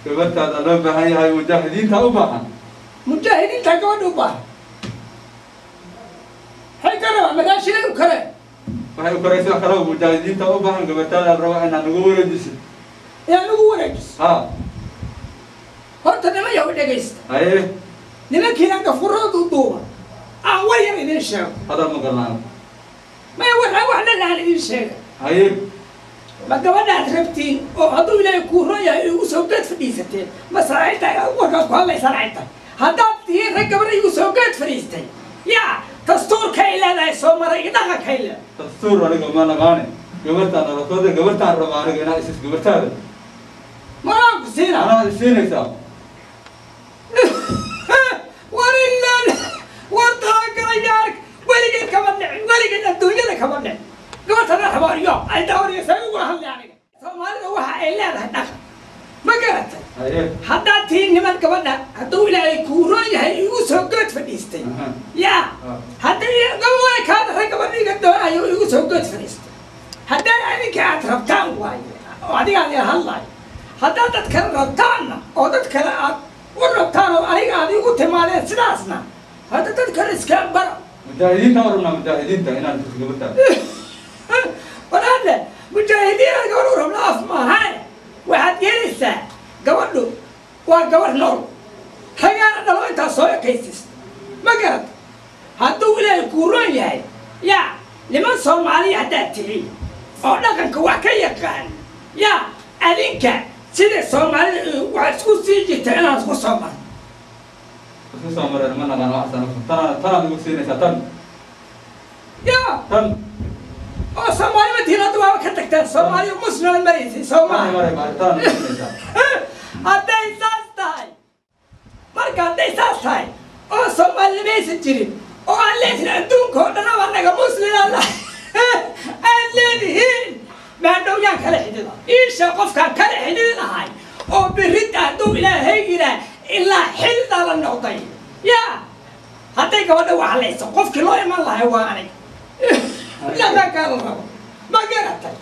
Gabartaada loo baahan yahay, mujaahidiinta u baahan. Mujaahidiinta gabadha u baahan waxay ka rabaa madaashinay u kale. Waxay u koraysa wax kale, mujaahidiinta u baahan gabartaada la rabaa inaad nagu wareejisid. Inaad nagu wareejiso? Ha. Horta niman yahu, dhegaysta. Haye. Nimankiina gafurada duuduuba, aan war yar idiin sheego. Hadal ma galnaan. Maya, waxa wax dhan aan idiin sheega. Haye. Ma gabadhaad rabtiin oo hadduu Ilaahay kuu ron yahay igu soo geed fadhiisateen ma saacinta warkaad ku hadlaysaan cinta? Haddaad tihiin rag gabadha igu soo geed fadhiistay, yaa dastuurkay leedahay soo maray iyo dhaqankay leedahay? Dastuur aniga ma naqaane, gabartaan nalasooda, gabartaan rabaa aniga inaa isis gabartaada. Manaan ku siinaa? Anaa isiinaysaa. War ilaan war talagalaya ark, weligeed kama dhicin, weligeed adduunyada kama dhicin. Gabartana rabaariyo ay dawariysa ugula hadlay aniga. Soomaalida waxa ay leedahay dhaqan, ma garatay? Haye. Haddaad tihiin niman gabadha hadduu Ilaahay kuu ron yahay igu soo geed fadhiistay, yaa haddii gabadha kaada rag gabadha iga doonayo igu soo geed fadhiistay, haddaad adinka aad rabtaan waaye oo adigaan ila hadlayo, haddaad dad kale rabtaanna oo dad kale aad u rabtaan oo aniga aad igu timaadeen sidaasna, hadda dad kale iska bara. Mujaahidiinta u rabnaa, mujaahidiinta inaad isis gabartaada. Walaale, mujaahidiin gabadh u rabna af maahane, waxaad yeelaysaa gabadhu waa gabarh nool, ragaana dhalo intaa soo ekaysis, ma garad? Hadduu Ilaahay kuu roon yahay, yaa niman Soomaaliya haddaad tihiin oo dhaqanka wax ka yaqaan, yaa adinka sida Soomaalida wax isku sii jirta inaan isku soo maro. Isku soo mareen ma naqaan waxaas anigu. Tanaad igu siinaysaa tan. Yaa tan. Oo Soomaali ma tihiin hadda, waaba ka tagteen Soomaaliya, muslimaad maraysay. Tan. Soomaali maray baa tanaad igu siinaysaa. Hadday saas tahay marka, hadday saas tahay oo Soomaalinimaysan jirin oo aan leedihin adduunka oo dhan aba naga muslima aad leedihiin, maandhow yaan kala xidhida iisha qofkaan kala xidhidi lahay oo berrinta hadduu Ilaahay yiraa ilaa xidida la noqday, yaa hadday gabadha waxlayso qofkii loo iman lahay waa aniga, dhaqankaa la rabo, ma garatay?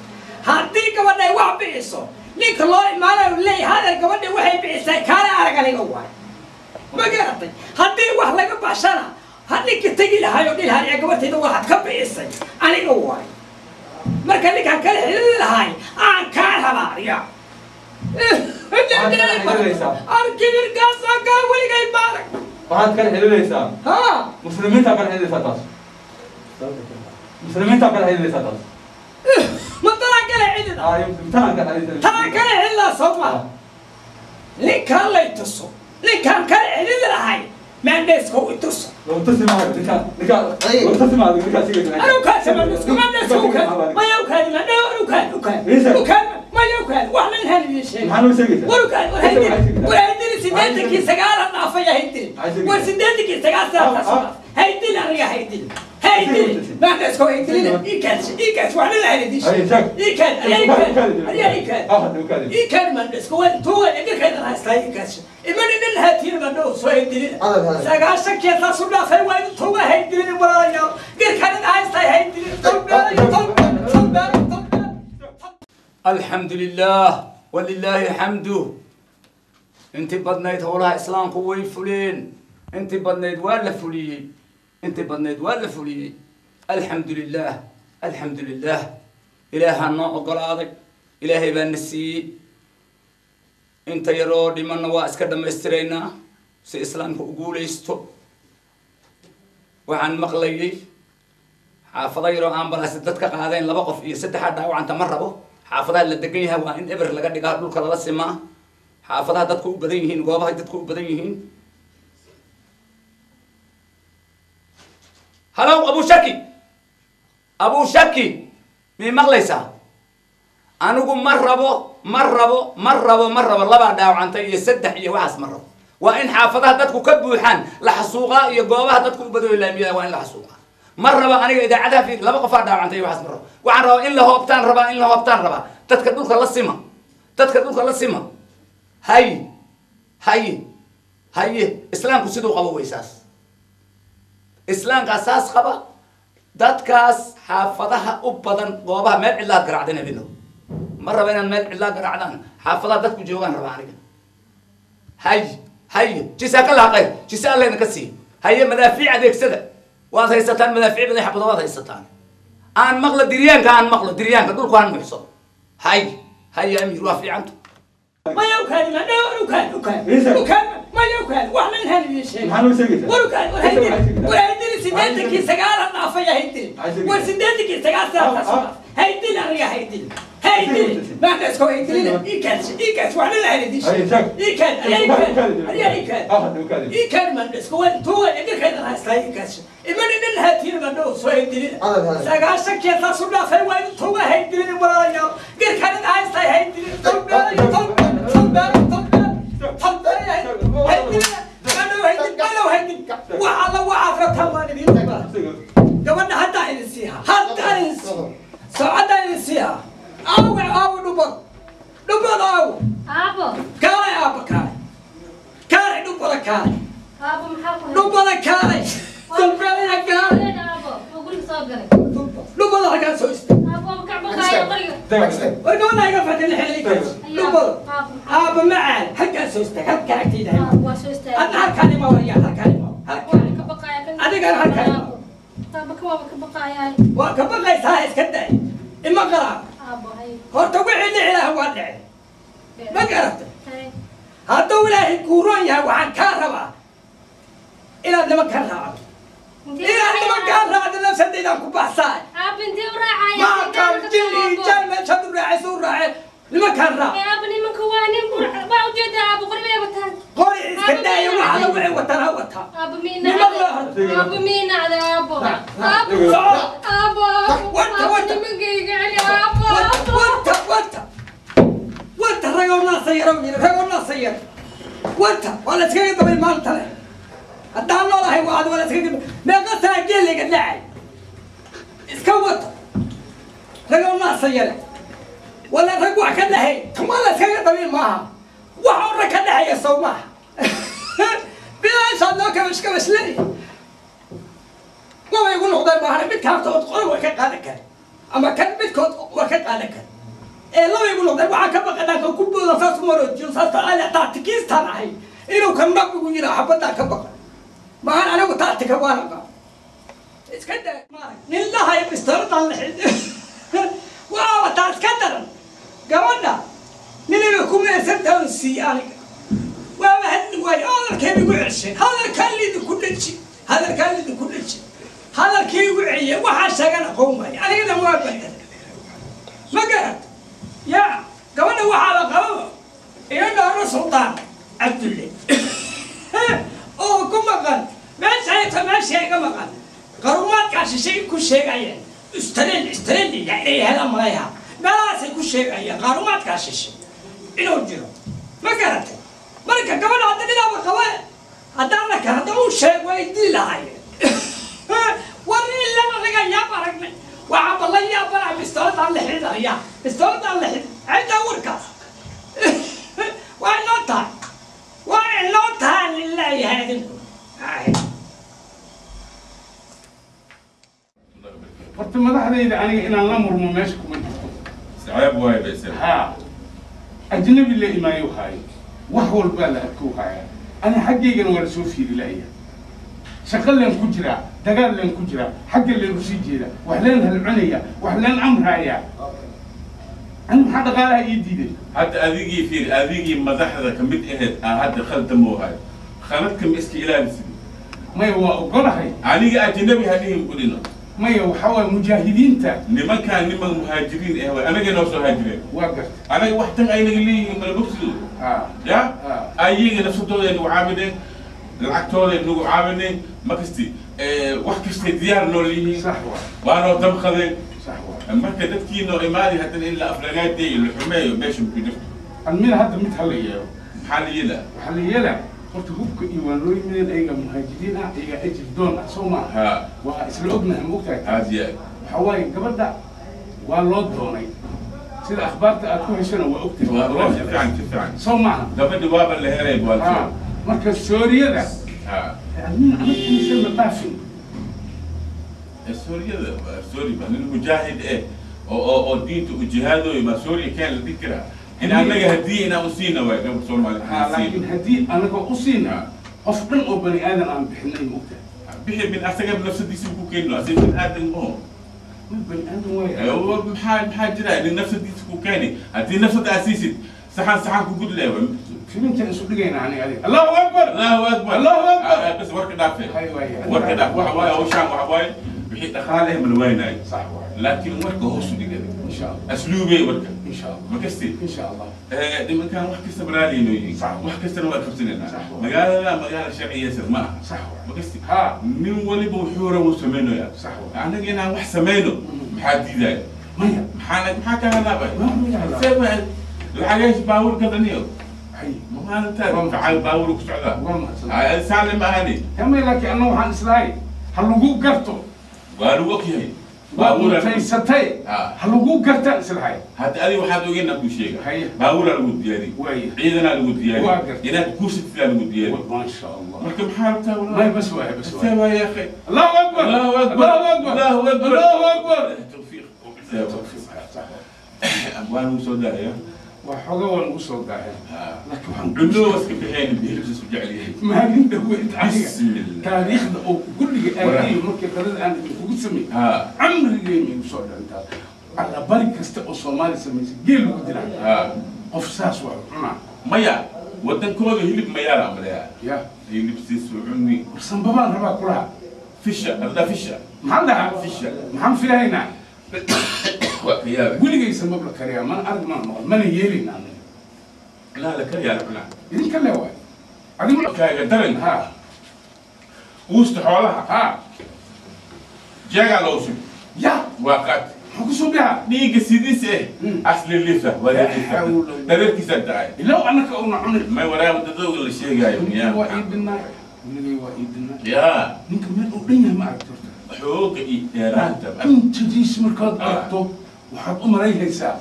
Haddii gabadha ay wax bixiso, ninka loo imaanayo leeyahay hadeer gabadha waxay bixisay kaale arag aniga waay, ma garatay? Haddii wax laga bashana, ha ninka tegi lahay oo dhihi lahay gabartayda waxaad ka bixisay aniga waay. Marka ninkaan kala xidhiiri lahay aan kaa rabaa ya arkibirkaasa kaa weligay baarag. Waxaad kala xidhiidhaysaa ha muslimiintaa kala xidhiidhaysaa taas, muslimiintaa kala xidhiidhaysaa taas. Ma tanaa kala xidhida? Ay, tanaa kala xidhiidhaysaa. Tanaa kala xidhidaa soo ma ninkaan lay tuso, ninkaan kala xidhidi lahay maandheeska i tuso. Lagu tusi maayo ninkaan, ninkaan lagu tusi maayo ninkaan sigaysa. Anu kaasi maandheeska, maandheeska u kaadi, maya u kaadi maandhe, anu kaadi, u kaadi, u kaadi, maya u kaadi, wax lan han idin sheegay. Maxaa noo sheegaysaa? War u kaadi, war haydili, war haydili, 89kii dhaafay haydili, war 89kii 9 sano dhaaf haydili, aniga haydili, haydili maandheeska haydili, i kaadi, i kaadi, wax lan han idin sheegay, i kaadi, aniga i kaadi, aniga i kaadi. Ah, u kaadi. I kaadi maandheeska, waa tuuga igarkaydan haystaa, i kaadi iman inin haatiin mandhow soo haydilina. 90kii saasu dhaafay, waa idin tuuga, haydilin walaalayaal, garkaan haystaa haydilin, tolbeelayo tolbeelayo tolbeelayo. Alxamdu lilah walilaahi xamdu. Intii badnayd howlaha islaamku way fuleen, intii badnayd waa la fuliyey, intii badnayd waa la fuliyey. Alxamdu lilah, alxamdu lilah, Ilaahaa noo ogolaaday, Ilaahay baa na siiyey. Inta yaroo dhimanna waa iska dhammaystiraynaa si islaamka u guulaysto. Waxaan maqlayay xaafado yaroo ambalaasi dadka qaadeen, 2 qof iyo 3 dhaawacanta ma rabo. Xaafadaha la degan yahay waa in eber laga dhigaa, dhulka lala simaa, xaafadaha dadku u badan yihiin, goobaha dadku u badan yihiin. Halow, Abu Shaki, Abu Shaki, mii maqlaysaa? Anigu ma rabo, ma rabo, ma rabo, ma rabo 2 dhaawacantay iyo 3 iyo waxaas ma rabo. Waa in xaafadaha dadku ka buuxaan la xasuuqaa iyo goobaha dadku u badan laamiyada waa in la xasuuqaa. Ma rabo aniga idaacadaha fi 2 qofaa dhaawacantay iyo waxaas ma rabo. Waxaan rabaa in la hoobtaan rabaa, in la hoobtaan rabaa, dadka dhulka la sima, dadka dhulka la sima. Hay hay haye, islaamku siduu qabo waysaas, islaamkaa saas qaba. Dadkaas xaafadaha u badan, goobaha meel cidlaad garaacdan habino ma raba inaad meel cidlaa garaacdaan, xaafadaha dadku joogaan raba aniga. Hay hay, jisaaka allaha khayr, jisa alla idinka siiyo. Haye, madaafiic adeegsada, waad haysataan madaafiic badan, xabado waad haysataan. Aan maqlo diryaanka, aan maqlo diryaanka, dhulku aan nuuxsado. Hay hay amiir, waa fiicanta. Maya ukaadi, ma dhow ukaadi, ukaadi ukaadi, maya ukaadi, wax lan hal idin sheegay. Maxaa noo sheegaysaa? War ukaadi, war haydili, war haydili, 89-kii han dhaafaya haydili. War 89-kii 9 sanaad dhaaf haydili, aniga haydili, haydili maanta isko haydilina. Ikaad ikaad, wax lan hal idin sheegay. Ikaad ayaa ikaad ayaa ikaad ikaad, man isko waa tuuga idinka haystaa. Ikaad iman idin haatiin, ma dhow soo haydilina, 90-kii saas u dhaafay, waa idin tuuga haydilina. Walaalayaal, garkaan idin haystaa haydilina. Tolbeerayo tolbeerayo tolbeerayo haydilina, madhow haydil, madhow haydil. Wax alla waxaad rabtaan waan idin dhigaa. Gabadha haddaa idin siiha, haddaa idin siiha, saacaddaa idin siiha. Aawe aawe, dhubad dhubad aawe. Aabo. Kaalay aabba, kaalay kaalay, dhubada kaalay. Aabo, maxaa ku Dhubada kaalay, tolbeeraya kaalay. Aabo, ma guriga soo galay? Dhubada halkaan soo istaag. Aabo, ma ka baqaayo qoriga. War gabadha iga fadhin xilligaas. Dhubada aabba macaan, halkaan soo istaag, halkaan agtayda. Aabo, waa soo istaagay. Adna halkaan ima, waryaa halkaan ima, halkaan Waa ka baqaaya kan. Adigana halkaan ima. Aabo, ka waaba ka baqaayaa. Waa ka baqaysaa, iska day, ima qaraab. Aabo, hay. Horta wixii dhici lahaa waa dhici, ma garatay? Hay. Hadduu Ilaahay kuuroon yahay, waxaan kaa rabaa inaad nimankaan raacdo, inaad nimankaan raacdo. Nafsadaydaan ku baxsaay. Aabo, intee u raacaya? Maa qaal jil iyo jaal meeshaad u raacaysa u raace, nimankaan raac. Aabo, nimanka waa nin waa ujeedaa, aabo, qori bay wataan. Qori iska daaya, waxa la wixii wataan ha wataa. Aabo, Niman loo miinacda. Aabo, miinacda, aabo. Aabo. Soco. Aabo, aabo. Wata, Aabo, wata. nimankayga celi, aabo, aabo. Wata wata wata, ragoo naasa yarow yiri, ragoo naasa yar wata. Waa la iskaga dabay maanta leh haddaan noolahay, waa waa la iskaga dabay. Meeqa sana geeliga dhacay? Iska wata, ragoo naasa yare wala rag wax ka dhexay tuma la iskaga dabay maaha. Wax oo rag ka dhexeeya sow maaha? Bilaashaad noo kabash kabash leeyahay, wabay igu noqdeen maahan. Midka horta ood qori waa ka qaadan kara, ama kan midkood waa ka qaadan kara ee laba igu noqdeen. Waxaan ka baqanaa kan ku booda saas maroojiyo, saas taala taatikiistaan ahay inuu kan nab igu yidhaa, xabadaan ka baqan maahan. Anigu taatika waan aqaan. Iska daa nin lahay bistooladaan la xidhi, waa taas ka daran. Gabadha ninayba ku meesantaa siiye aniga waaba hadli waayo, hadalkay igu cesheen, hadalkaa lidinku dheji, hadalkaa lidinku dheji, hadalkii igu celiye. Waxaa sheegan aqoon waaye, anigana waa bedel, ma garat ya. Gabadha waxaa la qababa iga dhaaro Suldaan Cabdulle oo ku maqan meesha hayta, meesha iga maqan qarumaadkaa shishay ku sheegayeen Australia, Australia inay helaan malayha, meelahaasay ku sheegayeen qarumaadkaa shishay inuu jiro, ma garatay? Marka gabadha hadda dhinaaba qaba, haddaan la kara haddaan u sheeg way dili lahaayeen. War ilaa anaga yaab aragnay, waxaa ballan yaabana bistooladaan la xidhaya, bistooladaan la xidh cidda. Warkaas waa inoo tahay, waa inoo tahay lileeyahay idinku. Horta madaxdayda aniga inaan la murmo meesha kuma jirto. Ceeb waaye bayse. Haa, ajnabi la imaayo haayo, wax walbaa la arkow haaya. Ani xaggaygana waa lasoo fiiri la'ya. Shaqo leen ku jiraa, dagaal leen ku jiraa, xagga leen usii jeeda, wax leen halconaya, wax leen amraya. Ani maxaa dhaqaalaha ii diiday? Hadda adigii fiir, adigii madaxda ka mid ahayd aa hadda khaldamoo hayo, khaladka ma iska ilaalisid? Maya, waa ogolahay. Aniga ajnabi hadhihin ku dhino. Maya, waxaa waaya mujaahidiinta. Nimankaan niman muhaajiriin eh waay, anaga noo soo haajireen. Waa garta. Anaga wax tan aynaga leeyihiin mala bogsido. Haa. Ya. Ah. Ayaga nafsadooda nagu caawineen, lacagtooda nagu caawineen, makasti wax kastay diyaar noo leeyihiin. Sax waa. Waanoo damqadeen. Sax waa. Marka dadkiinoo imaadi haddana in la aflagaadeeyo, la xumeeyo, meesha ku jirto. Almina hadda mid hala yeelo. Maxaa la yeelaa? Waxaa la yeelaa horta hubka iyo waa noo yimideen, ayaga muhaajiriin ah, ayaga ajir doon ah, soo maaha? Haa. Waa isla ognahay, ma ogtahay? Aad iyo aad. Waxaa waaye gabadha waa loo doonay, sida akhbaarta aad ku heshana waa ogtahay. Waa loo si helay. Fiican, si fiican. Soo maaha? Gabadhi waaba la helay. Haa. Waa marka sooriyada haa. almina anagtiisa la dhaafin. Suuriyada, suuri ba nin mujaahid eh oo diinta u jihaadooyo ma suuriya keen la dhihi karaa? In annaga haddii inaan u siina waay gabadh Soomaali laakiin haddii anaga u siina qof dhan oo bani aadan aan bixinay moogta bixi bin asaga nafsadiisa ku keeno asaga bin aadan oo bani aadan waay maxaa jira in nafsadiisa ku keeni haddii nafsada asiisid saxan saxan ku gud leeyahay filinta isu dhigayna aniga adiga Allahu akbar Allahu akbar Allahu akbar bas warka dhaafe warka dhaaf waxa waaye hawshaan waxa waaye wixii dhaqaale ma la waynaayo sax waaye laakiin warka hoos u dhigay insha Allah asluubey warka insha Allah ma kasti insha Allah nimankan wax kasta baraaliyno yihiin wax kastana waa qabsanaynaa magaalada magaala sharciyeysan ma aha sax ma kasti ha nin waliba wuxuu rabo samaynayaa sax annaga inaan wax samayno maxaa diidaya maya maxaa ka halaabay lacagays baabuur gadaniyo maalintaa facal baabuur ku socdaa saalim ahani tamay laakiin anna waxaan islahay ha lagu garto waa lagu ogyahay baabuurtaysatay ha lagu gartaan islahay hadda adiga waxaad ogeen aan kuu sheega baabuuraa lagu diyaari ciidanaa lagu diyaari inaad guursatidaa lagu diyaari maasha Allah marka maxaa rabtaa may bas waay bas waay waay ya akhi Allahu akbar Allahu akbar Allahu akbar Allahu akbar Allahu akbar tawfiiq tawfiiq waan ugu soo daaya وحوجا ونقص داعي لكن cunno iska bixeen hilibka isku jecel yahay maalin dhaweyd aniga Bismillah. taariikhda oo guriga aadayay markii qadada aan idinkugu sameeyey camrigeyna igu soo dhicintaa alla bari kasta oo Soomaali samaysay geel lagu dilaa qof saas wax cunaa maya wadankooda hilib ma yaala amaleya ya hilib siisu cuni warsanbabaan rabaa kulaha fisha hadda fisha maxaan dhahaa fisha maxaan filahaynaa waa ka yaabay weligay sanbab la kariyaa mana arag mana maqal mana yeelayna anaga لا لا كريا لا idinka le waay adigu kaaga daran ha uusta xoolaha ha jeegaa loo sug ya waa qaad muxuu ku soo bixa dhiigga sidiis eh asli lifa wareerkiisa dareerkiisa dacay ilow annaka una cunin may waraaba dadowga la sheegaayo weligay waa iidinaa weligay waa iidinaa yaa ninka meel uu dhan yahay ma aragto horta xooga iyo dheeraanta cuntadiis markaad aragto waxaad u malaynaysaa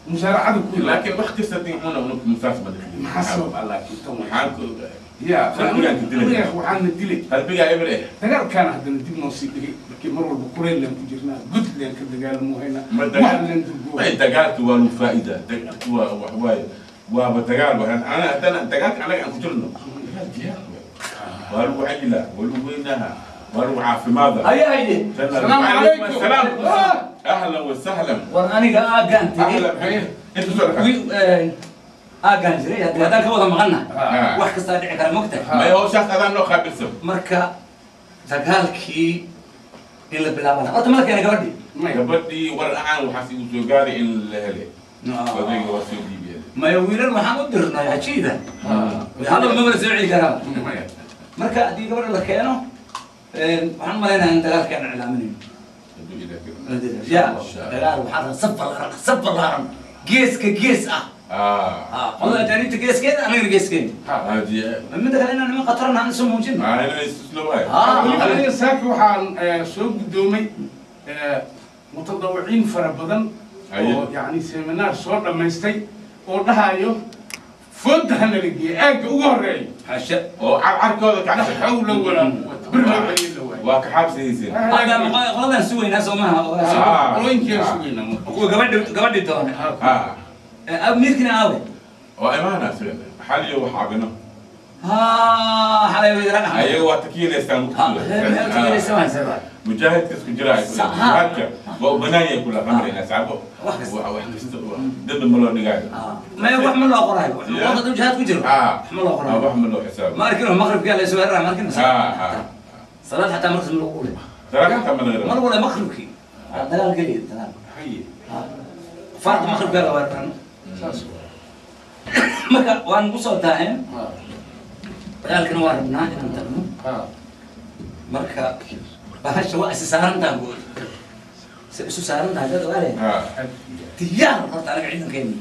musaaracada ku laakiin wax kasta dincuna unug musaas ma dhixin maxaa sabab ah laakiin tan maxaan ku ogahay ya qalbigaan ka dilay waxaana dilay qalbigaa eber eh dagaalkaana haddana dib noo sii dhigay markii mar walba kuleyl leen ku jirnaa god leen ka dagaalamo haynaa wax leen durgoo may dagaalka waa lagu faa'iida dagaalka waa wax waaye waaba dagaal waxaan ana haddana dagaalka anaga aan ku jirno dagaal jihaad waa lagu cayilaa waa lagu weynaha waa lagu caafimaada haye haye السلام عليكم السلام اهلا وسهلا war aniga aaggaan tegey اهلا انت سؤالك aaggaan jiray haddaan ka wada maqanna wax kastaa dhici kara mogtahay ما هو شخص هذا noo qaabilsan marka dagaalkii in la bilaabana horta ma la keenay gabadhii gabadhii war ahaan waxaas igu soo gaaray in la helay odayga waa soo dhiibiyay maya wiilal waxaan u dirnay hajiida hadal maba la soo celi karaa marka haddii gabadha la keeno waxaan u malaynayaa in dagaalkii aan iclaaminayno ya dagaal waxaa saf ballaaran saf ballaaran geeska gees ah qolada ajaanibta geeskeeda anagana geeskeena midda kale inaan niman khatarna aan isu muujin aniga saaki waxaan soo guddoomay mutadawiciin fara badan oo yacni seminaar soo dhammaystay oo dhahayo fooda hana la geeyey aagga ugu horreeya xasha oo carcarkooda la xawla walaa quwata bir loo celin la waayo waa ka xaabsaysiin hadda qoladaan sugaynaa soo maaha qolooyinkiaan sugaynaa marka kuwa gabadhi gabadhi doone miirkina aawe waa imaana xaliyo wax cabino xalay way ayaga waa takiilaysaan mujaahidka isku jira jihaadka waa u banaan yahay kula khamri inaad cabo wax kasta dembi ma loo dhigaayo maya wax ma loo qoraayo wax jihaad ku jiro wax ma loo qoraayo wax ma loo xisaabo ma arkin maqribkii la soo heraa ma arkin salaad xataa markas ma lagu leeyahay salaad xataa ma lagu ma lagu leeyahay maqribkii dagaal geliya dagaal haye farta maqribka la weerarano saas marka waan ku soo daaheen dagaalkana waa rabnaa inaan tagno marka bahasha waa isi saaran tahay guud se isu saaran tahay dad ogaale diyaar horta anaga ciidankeena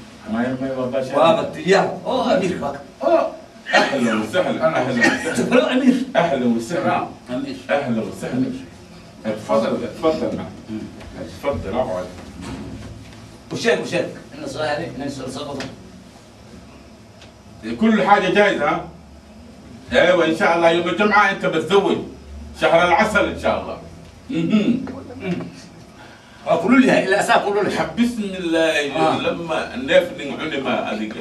waaba diyaar oo amiirka waa اهلا وسهلا اهلا وسهلا امير اهلا وسهلا امير اهلا وسهلا تفضل تفضل تفضل اقعد وشيك وشيك انا سؤالي انا سؤال صبر كل حاجه جايزه ها ايوه ان شاء الله يوم الجمعه انت بتزوج شهر العسل ان شاء الله. Waa kulul yahay, ilaa asaa kulul. Bismillaahi, lama neef nin cuni maa adiga.